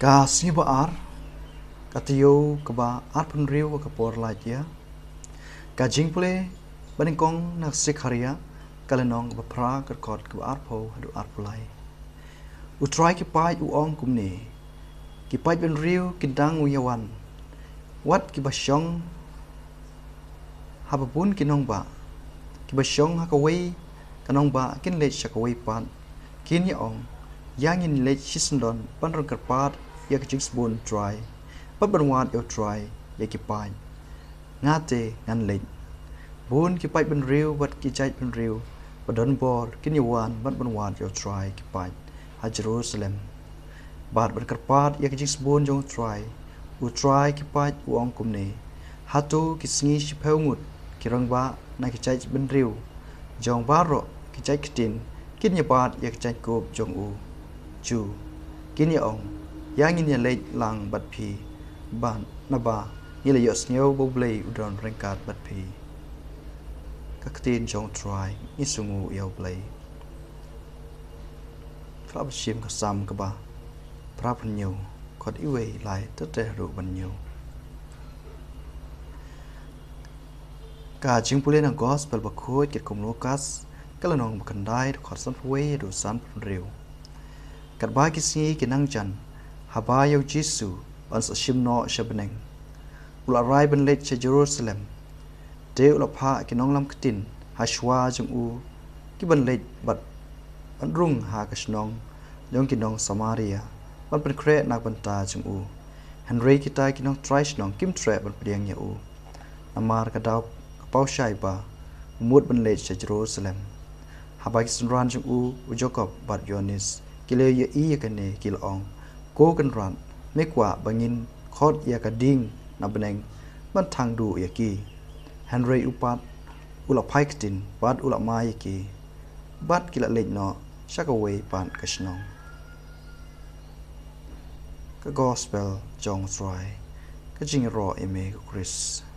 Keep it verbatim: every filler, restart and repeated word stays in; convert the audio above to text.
Ka sngi ba ar, ka taïew kaba arphew hynriew ka por lait ïa. Ka jingpule banyngkong na Sekharia, ka lynnong kaba phra, ka dkhot kaba arphew haduh arphew lai. U Trai ki paid u ong kumne: Ki paid bynriew kin dang ïa wan, wat kiba shong ha ba bun ki nongbah. Kiba shong ha kawei ka nongbah kin leit sha kawei pat, kin ïa ong: Ïa ngin leit shisyndon ban rung kyrpad ïa ka jingsbun Trai, bad ban wad ïa u Trai ïa ki paid. Nga te ngan leit. Bun ki paid bynriew bad ki jait bynriew ba don bor kin ïa wan bad ban wad ïa u Trai ki paid ha Jerusalem, bad ban kyrpad ïa ka jingsbun jong u Trai. U Trai ki paid u ong kumne: Hato ki sngi shiphew ngut ki rangbah na ki jait bynriew jong baroh ki jait ktien kin ïa bat ïa ka jaiñkup jong u? Ju, kin ïa ong: Ïa ngin ïa leit lang bad phi, ban naba ngi la ïohsngew ba U Blei u don ryngkat bad phi. Ka ktien jong u Trai. Ngi sngewnguh ïa U Blei. Khlap shim ka Salm kaba phra phew hynñiew, kot iwei lai te te ruh ban ñiew. Ka jingpule na Gospel bakhuid katkum u Lukas, ka lynnong ba khyndai, dkhot sanphew wei haduh sanphew hynriew. Katba ki sngi ki nang jan, haba ïa u Jisu un sa shim noh sha bneng, u la rai ban leit sha Jerusalem. Te u la phah ki nonglam ktien ha shuwa jong u ki ban leit bad ban rung ha ka shnong jong ki nong Samaria, ban pynkhreh na ka bynta jong u. Hynrei kita ki nongtrai shnong kim treh ban pdiang ïa u, namar ka daw ka paw shai ba u mut ban leit sha Jerusalem. Haba ki synran jong u, u Jakob bad Ïoannis, ki la ïohi ïa kane, ki la ong: Ko Kynrad, me kwah ba ngin khot ïa ka ding na bneng ban thang duh ïa ki? Hynrei u pat u la phai ktien bad u la mai ïa ki, bad ki la leit noh sha kawei pat ka shnong. Ka Gospel jong u Trai. Ka jingïaroh ïa me, ko Khrist.